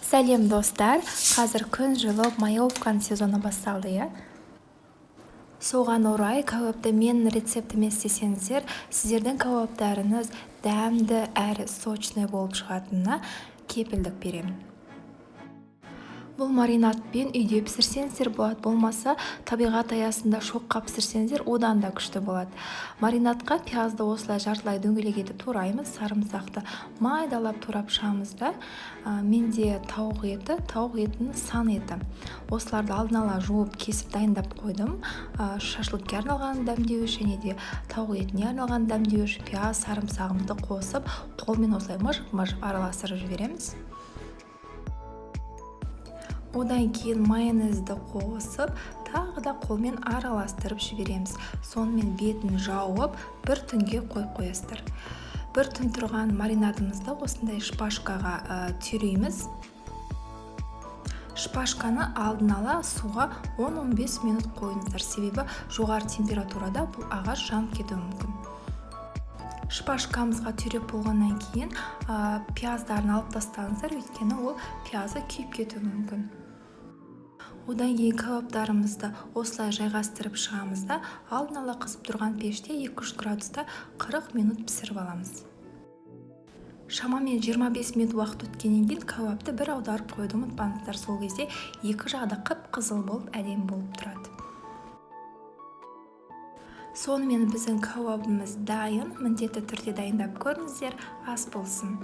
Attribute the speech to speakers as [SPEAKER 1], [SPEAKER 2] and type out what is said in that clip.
[SPEAKER 1] Сәлем, достар! Қазір күн жылып, маевканың сезоны басталды, иә. Соған орай кәуапты менің рецептіме істесеңіздер, сіздердің кәуаптарыңыз дәмді әрі сочный болып шығатынына кепілдік беремін. Бұл маринадпен үйде пісірсеңіздер болады, болмаса табиғат аясында шоққа пісірсеңіздер, одан да күшті болады. Маринадқа пиязды осылай жартылай дөңгелек етіп тураймыз, сарымсақты майдалап турап шығамыз да. Менде тауық еті, тауық етінің сан еті. Осыларды алдын ала жуып, кесіп, дайындап қойдым. Шашлыкке арналған дәмдеуіш және де тауық етіне арналған дәмдеуіш, пияз, сарымсағымызды қосып, қолмен осылай мыжып мыжып араластырып жібереміз. Одан кейін майонезді қосып, тағы да қолмен араластырып жібереміз. Сонымен бетін жауып, бір түнге қойып қоясыздар. Бір түн тұрған маринадымызды осындай шпажкаға түйрейміз. Шпажканы алдын ала суға 10-15 минут қойыңыздар, себебі жоғары температурада бұл ағаш жанып кетуі мүмкін. Шпажкамызға түйреп болғаннан кейін пияздарын алып тастаңыздар, өйткені ол пиязы күйіп кетуі мүмкін. Одан кейін кәуаптарымызды осылай жайғастырып шығамыз да, алдын ала қызып тұрған пеште 200 градуста 40 минут пісіріп аламыз. Шамамен 25 минут уақыт өткеннен кейін кәуапты бір аударып қоюды ұмытпаңыздар. Сол кезде екі жағы да қып қызыл болып, әдемі болып тұрады. Сонымен, біздің кәуабымыз дайын. Міндетті түрде дайындап көріңіздер. Ас болсын!